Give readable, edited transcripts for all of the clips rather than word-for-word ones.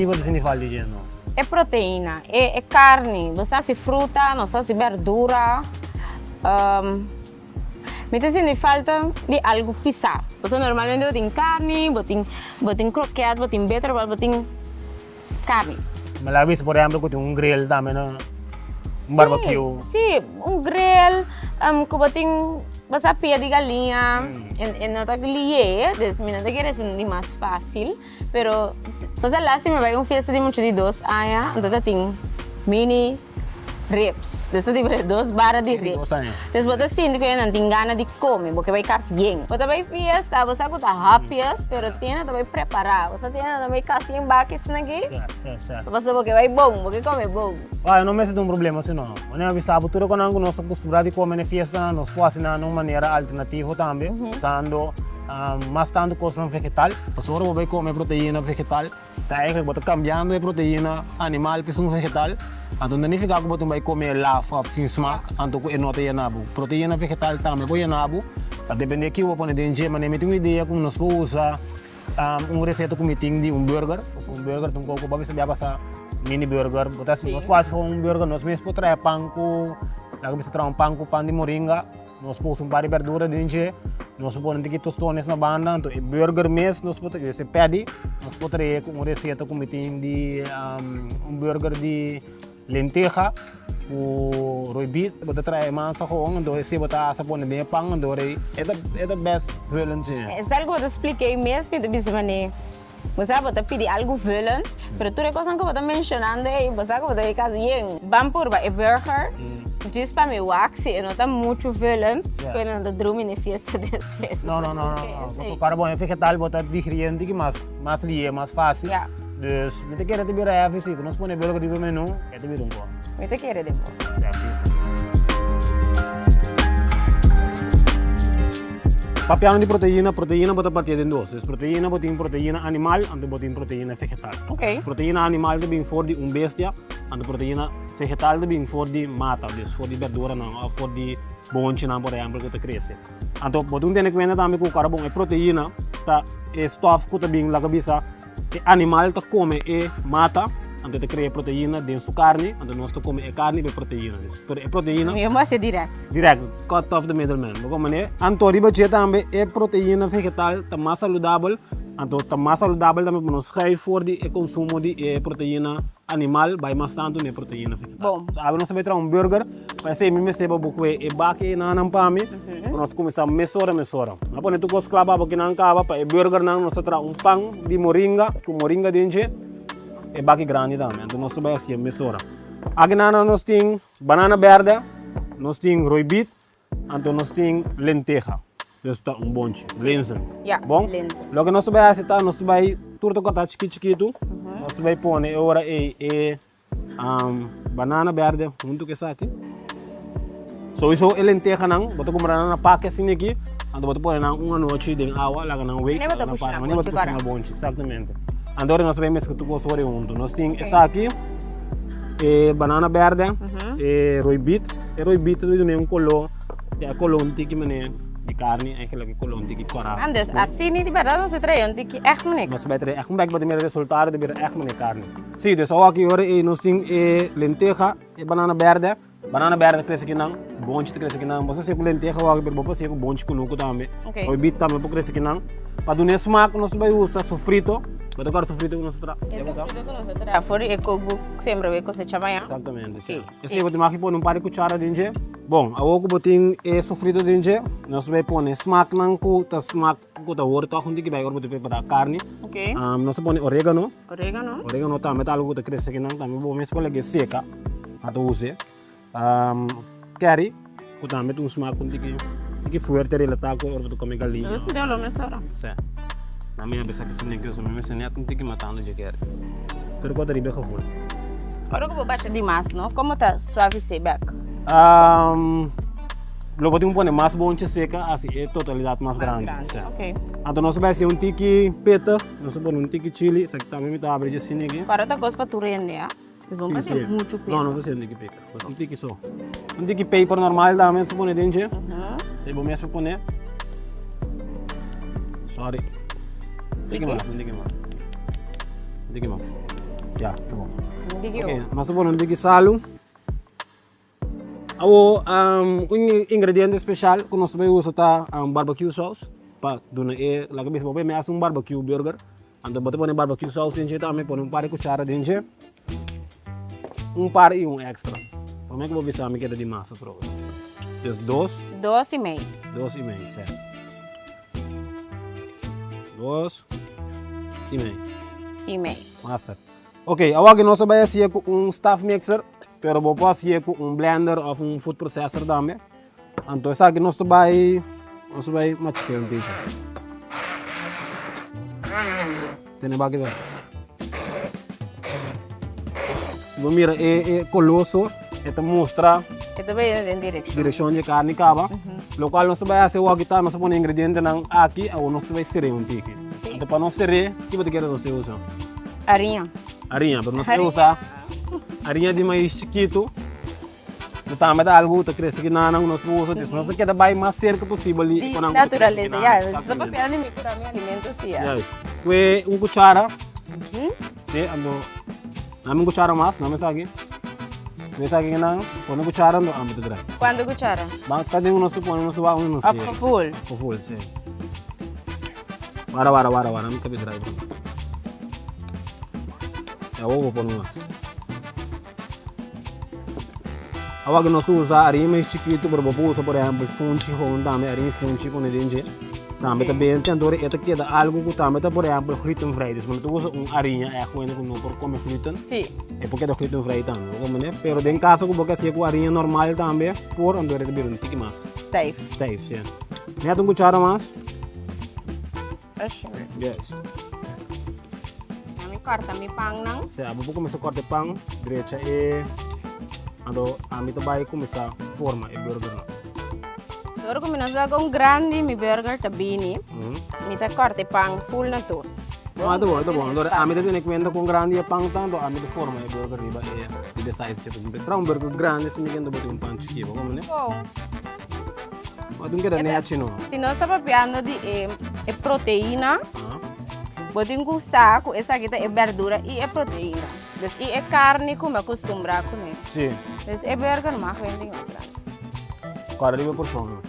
Ki bo ta sinti falta di dje no? E proteina, e e karni, bo sa hasi fruta, nos sa hasi berdura. Mi ta sinti falta di algu pisá. Pasobra normalmente bo tin karni, bo tin bo tin kroket, bo tin bitterbal, bo tin karni. Mi la bisa por ehempel ku tin un grill tambe no, un barbecue. Sí, un grill ku bo tin bo sa pia di galiña, e no ta lié, dus mi no ta kere esun di mas fásil. Pero pasa last mi bai un fiesta di mucha di dos aña, anto ta tin mini ribs. Dus ta tin dos bara di ribs. Dus bo ta sinti ku nan tin gana di kome, bo ke bai kas yen. Bo ta bai fiesta, bo sa ku ta happiest, pero tin ta bai prepara. Bo sa tin ta bai kas yen baki esnan aki. Pasobra bo ke bai bon, bo ke kome bon. Wou, no mester ta un problema si no. Bo a bisa bo tur e konan ku nos ta kustumbrá di kome na fiestanan, nos por hasi nan na un manera alternativo tambe, usando mas tantu kosnan vegetal. Pasobra bo bai kome proteina vegetal, ta eigenlijk bo ta kambiando e proteina animal pa esun vegetal, anto no nifiká ku bo ta bai kome laf òf sin smak, anto ku e no ta yena bo. Proteina vegetal tambe por yena bo, ta dependé ki bo pone den dje. Manera mi tin un idea ku nos por usa un reseta ku mi tin di un burger, pasobra un burger ta un koko, bo a bisa bia pasa mini burger, bo ta hasi, nos por hasi un burger, nos mes por traha pan ku, laga bisa traha un pan ku pan di moringa. Nos por usa un par di berdura den dje, nos por pone un tiki tostones na banda, anto e burger mes nos por trae, e patty, nos por trae ku un reseta ku mi tin di un burger di lenteha ku roibit, bo ta trae mansa gewoon, anto esei bo ta asa pone den e pan, anto e ta e ta best vullend. Esei algu bo ta splika ei mes mi ta bisa manera. Bo sa bo ta pidi algu vullend, pero tur e kosnan ku bo ta menshonando ei, bo sa ku bo ta bay kas yen. Ban purba e burger, djis pa mi wak si e no ta muchu vullend, ku e no ta drumi n'e fiesta despues. No, no, no, no, no. Para bo e vegetal bo ta digerié un tiki mas, mas lié, mas fásil. Ya. Dus mi ta kere ta bira heavy si, ku nos pone burger riba e menu, e ta bira un kos. Mi ta kere den bo. Sa. Papiando di proteina, proteina bo ta partié den dos. Dus proteina bo tin proteina animal, anto bo tin proteina vegetal. Ok. Proteina animal ta bin for di un bestia, anto proteina vegetal ta bin for di mata, dus for di berduranan of for di bonchinan por ehempel ku ta krese. Anto bo tin tene kuenta tambe ku ora bon e proteina ta e stof ku ta bin laga bisa E animal ta kome e mata, anto e ta krea proteina den su karni, anto nos ta kome e karni pa e proteina. Pero e proteina. Mi a hasi direct. Direct, cut off the middleman. Bo kome ne? Anto riba dje tambe e proteina vegetal ta mas saludabel, anto ta mas saludabel tambe pa nos schuif for di e konsumo di e proteina animal bai mas tantu na e proteina vegetal. Bon. Awe nos ta bai traha un burger. Pa esei mi mester pa bo kue e baki enanan pa mi, pa nos kuminsá mesora mesora. Mi a pone tur kos kla pa bo kinan kaba, pa e burgernan nos ta traha un pan di moringa, ku moringa den dje, e baki grandi tambe. Anto nos ta bai hasié mesora. Akinanan nos tin banana bèrdè, nos tin roibit, anto nos tin lenteha. Dus ta un bonchi, linzen. Ya, Bon? linzen. Loke nos ta bai hasi ta, nos ta bai tur ta kòrtá chikit chikitu, nos ta bai pone e ora ei e Banana berde huntu ku esaki. Souiso e lentehanan bo ta kumpra nan na paki asina aki, anto bo ta pone nan un anochi den awa laga nan wei, Manera bo ta kushina manera bo ta bonchi kushina bonchi, exactamente. Anto ora nos ta bai mezcla tur kos ora huntu. Nos tin esaki, e banana berde, e roibit, e roibit ta duna un kolo, e kolo un tiki manera di karni, eigenlijk e kolo un tiki kòrá. Antes asina di bèrdat nos ta trae un tiki ègt manera. Nos ta bai trae ègt un bèk bo ta mira resultado ta bira ègt manera karni. Sí, dus awo aki ora ei nos tin e lenteha, e banana berde. Banana berde ta krese kinan, bonchi ta krese kinan. Bo sa hasi ku lenteha awo aki, pero bo por hasi ku bonchi kunuku tambe. Ok. Oibit tambe por krese kinan. Pa duna e smak nos ta bai usa sofrito. Bo ta kòrda sofrito ku nos ta traha? E sofrito ku nos ta traha for di e kookboek Sembra Bo e Kosecha Mañana. Exactamente, sí. Sí. Esei bo tin mag di pone un par di kuchara den dje. Bon, awo ku bo tin e sofrito den dje, nos ta bai pone smaknan ku ta smak ku ta hoor tòg un tiki bai ora bo ta prepará karni. Ok. Nos ta pone oregano. Oregano. Oregano tambe ta algo ku ta krese akinan tambe bo mes por lag'é seka pa ta us'é. Kèri ku tambe ta un smak un tiki tiki fuerte relatá ku ora bo ta kome galiña. Lo sirbi lo mes ora. Sí. Na mi a bisa ki siña ki mi mester nèt un tiki matando dje kèri. Tur kos ta riba e gevoel. Ora ku bo basha dimas no, komo ta suavis'é bèk? Lo bo tin ku pone mas bonchi seka hasi e totalidat mas grandi. Mas grandi, ok. Anto nos ta bai hasi un tiki pittig. Nos ta pone un tiki chili, esaki tambe mi ta abri dje asina aki. Para ta kos pa tur hende, a? Es bon pa Sí, tin muchu sí. No, peka. no ta siendo tiki peka. Pues un tiki so. Un tiki peper normal tambe nos ta pone den dje. Si bo mes por pone. Sorry. Un tiki Tiki? mas, un tiki mas. Un tiki mas. Ya, ta bon. Ok, nos ta pone un tiki salu. Awo, un ingrediente special ku nos ta bay usa ta barbecue sauce pa duna e laga bisa bo bay mi hasi un barbecue burger. Anto bo ta pone barbecue sauce den dje tambe, pone un par di kuchara den dje. Un par i un extra. Prome ku bo bisa mi keda di mas atrobe. Dus dos. Dos i mei. Dos i mei, sè. Dos i mei. I mei. Mustard. Ok, awor aki nos a bai hasié ku un staff mixer, pero bo por hasié ku un blender òf un food processor tambe. Anto esaki nos ta bai, nos ta bai machiké un tiki. Tene baki ta. Bo mira e e koló so, e ta mustra. E ta bai den direkshon. Direkshon di e karni kaba. Lokual nos ta bai hasi awor aki ta, nos ta pone ingredientenan aki, awor nos ta bai ser'é un tiki. Anto pa nos ser'é, ki bo ta kere nos ta usa? Ariña. Ariña, pero nos ta usa ariña di mais chikitu. Ku tambe ta algu ku ta krese ki nan ku nos por usa, dus nos ta keda bai mas serka posibel di ku nan ku ta krese ki Naturalesa, nan. ya. Nos ta papia di mi kura mi alimento si, ya. Juist. Kue un kuchara, si, anto dame un kuchara mas, dame esaki. Kue esaki ki nan, pone kuchara anto ami ta trae. Kuantu kuchara? Ba ta den ku nos ta pone, nos ta wak nos Op gevoel? Gevoel, si. Wara, wara, wara, wara, mi ta trae. Ya, awor bo pone mas. Awa ku nos usa arin mes chikitu pero bo por usa por ehempel funchi gewoon tambe arin funchi pone den dje tambe ta bente anto e ta keda algu ku tambe ta por ehempel glutenvrij dus bo no ta usa un ariña ègt ku no por kome gluten e por keda glutenvrij tambe bo comprende pero den kaso ku bo ke hasié ku ariña normal tambe por anto e ta bira un tiki mas Stijf. Stijf si. Nèt un kuchara mas. Yes. Mi corta mi pan nan. Sea, bo por cuminsa corta e pan, drecha e anto ami ta bai cuminsa forma e burger nan. Ora cu mi no sa con grandi mi burger ta bini, mi ta corta e pan full na dos. Ah, ta bon, ta bon. Anto ami ta tene cuenta con grandi e pan ta, anto ami ta forma e burger riba e riba e size chikito. Traha un burger grandi si mi kende bo tin un pan chikito, bo comprende? Bon. Bo tin keda nechi no. Si nos ta papiando di e e proteina, bo tin ku sa ku esaki ta e berdura i e proteina. Dus i e karni ku mi a kustumbrá kuné. Si. Dus e burger no mag wende mas grandi. Kòrda riba e porshonnan.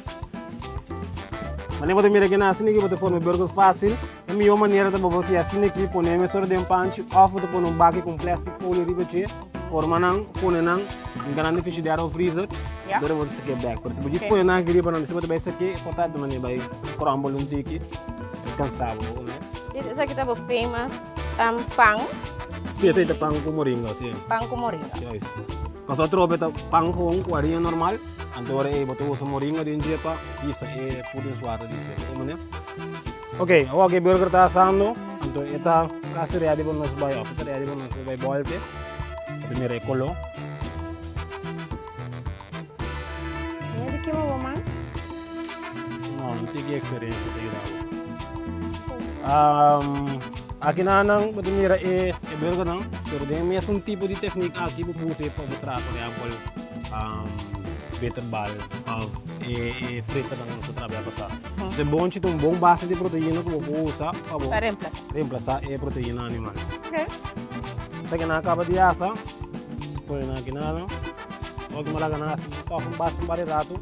Manera bo ta mira kina asina aki bo ta forma e burger fásil. E mihó manera ta bo por hasi asina aki, pone mesora den panchi òf bo ta pone un baki ku un plastic folie riba dje. Forma nan, pone nan, hinka nan den frigidaire of freezer, Ja. dor bo ta sake bek. Pero si bo djis Ok. pone nan aki riba nan, si bo ta bai sake, e por ta di manera bai crumble un tiki, e kansa bo, no? Dit esaki ta bo famous um, pan, Si, esei ta pan ku moringa, si. pan ku moringa. Juist. Pasobra atrobe ta pan gewoon ku harinha normal, anto ora ei bo ta usa moringa den dje pa hisa e voedingswaarde den dje. Bo mane? Ok, awor ku e burger ta asando, anto e ta kasi ready pa nos bai, òf e ta ready pa nos bai bòlte. Bo ta mira e koló. Mira di kima bo man. No, no tin ki eksperensia ta yuda bo. Aki nan bo ta mira e burgernan, pero den e mesun tipo di teknik aki bo por usa pa bo traha por ehèmpel bitterbal òf e fritanan ku nos a traha bia pasá. E bonchi ta un bon base di proteina ku bo por usa pa bo reemplasa e proteina animal. Esaki nan a kaba di asa, nos pone nan aki nan. Ora ku laga nan asa tòg un basta un par di ratu,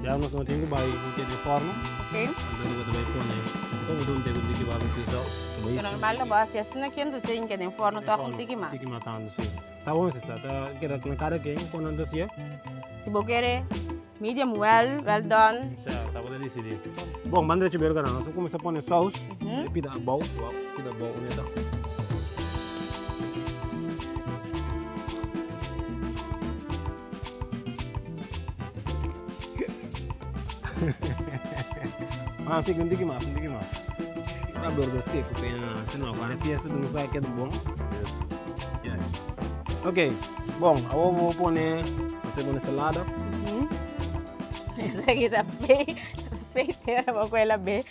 ya nos no tin ku bai mete den fòrno. Anto bo ta bai pone un poco di un tiki barbecue saus. Pero normal lo bo hasi asina aki entonces tin ke den fòrno tòg un tiki mas. Tiki mas tantu, si. Ta bon esei sa, ta keda na kada ken kon nan ta hasié. Si bo kere medium well, well done. Sa, ta bo ta disidí. Bon, ban drecha burger nan. Nos ta kuminsá pone saus, e pida abou, wou, pida abou unita. Ah, sí, un tiki mas, un tiki mas. Una burger seco, pe, si no, para fiesta no sabe que es bon. Yes. Ok, bon, ahora voy a poner, voy a poner salada. Esaki ta fei, fei tera pa ku el a be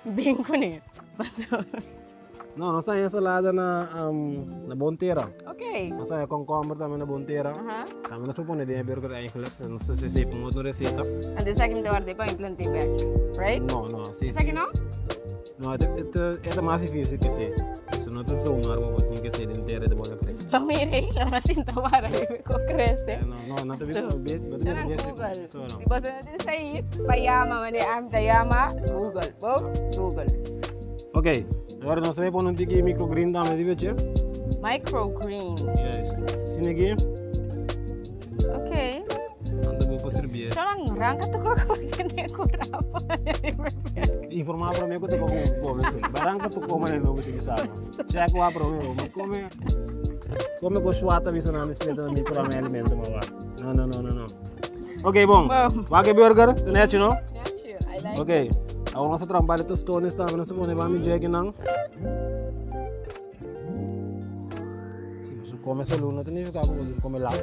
bin kuné. Paso. No, nos haña salada na, um, na bon tera. Ok. Nos haña komkomber tambe na bon tera. Aha. Tambe nos por pone den e burger eigenlijk. Pero no sé si esei pa un otro receta. Anto esaki mi ta ward'é pa mi plant'é bek, right? No, no, si, Esaki si. no? No, e ta mas difícil ku esei. So no ta zomaar bo bo tin ku esei den tera e ta bolbe krese. Lo mira ei, lo mas sinta wara riba ku krese. No, no, no ta bisa no ta Nan Google. Si boso no tin saí, pa yama, manera ami ta yama, Google. Bo, Google. Ok, awor nos ta bai pone un tiki microgreen tambe riba dje. Microgreen. Yes. Asina aki. Ok. Anto bo por sirbié. Solo ranka tu koko tene ku rapa. Informá promé ku ta koko kome sí. Ba ranka tu kome no bo tin sa. Check wa promé bo kome. Kome ku shwata bisa nan despierta na mi promé alimento ma wa. No no no no no. Ok bon. Wak e burger, ta nechi no? Nechi, I like. Ok. Awor nos ta trampa de tostones tambe, nos ta pone bami jeki nan. Si bo come salú no ta nifiká ku bo tin come laf.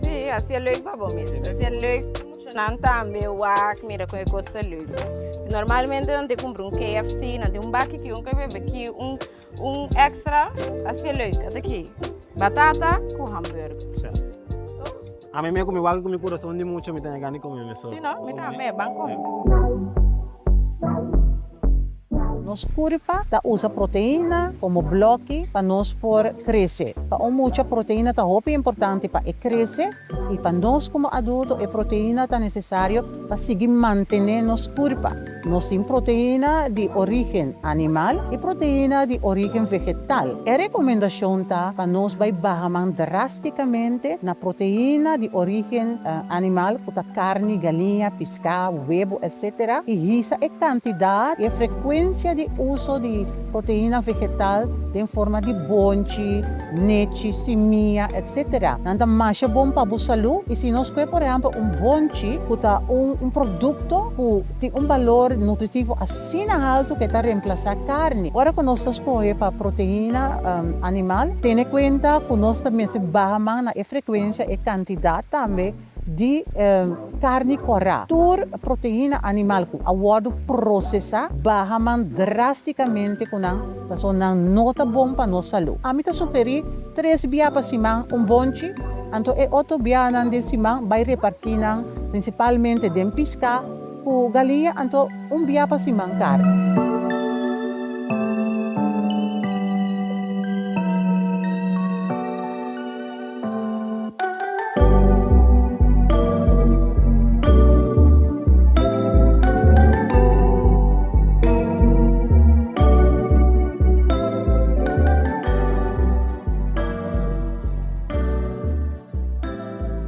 Sí, hasi e leuk pa bo mes. Hasi e leuk pa muchanan tambe wak, mira kon e kos ta leuk. Si normalmente nan tin kumpra un KFC, nan tin un baki aki, un kebebe aki, un un extra, hasi e leuk. Ata aki, batata ku hamburger. Sí. Ami mi a come wak ku mi kurason di mucha, mi ta yega di come mesora. Sí no, mi tambe, ban come. Nos kurpa ta usa proteina komo bloki pa nos por krese. Pa un mucha proteina ta hopi importante pa e krese i pa nos komo adulto e proteina ta nesesario pa sigui mantené nos kurpa. Nos tin proteina di orígen animal i proteina di orígen vegetal. E rekomendashon ta pa nos bai baha man drástikamente na proteina di orígen animal ku ta karni, galiña, piská, webu, etc. I hisa e kantidat i e frekuensia di uso di proteina vegetal den forma di bonchi, nechi, simia, etc. Nan ta masha bon pa bo salú i si nos kue por ehèmpel un bonchi ku ta un un produkto ku tin un balor nutritivo asina haltu ku e ta remplasá karni. Ora ku nos ta skohe pa proteina animal tene kuenta ku nos ta mester baha man na e frekuensia e kantidat tambe di karni kòrá. Tur proteina animal ku a wòrdu prosesá baha man drástikamente ku nan pasobra nan no ta bon pa nos salú. Ami ta sugerí tres bia pa siman un bonchi, anto e otro bianan den siman bai repartí nan prinsipalmente den piská ku galiña anto un bia pa siman karni.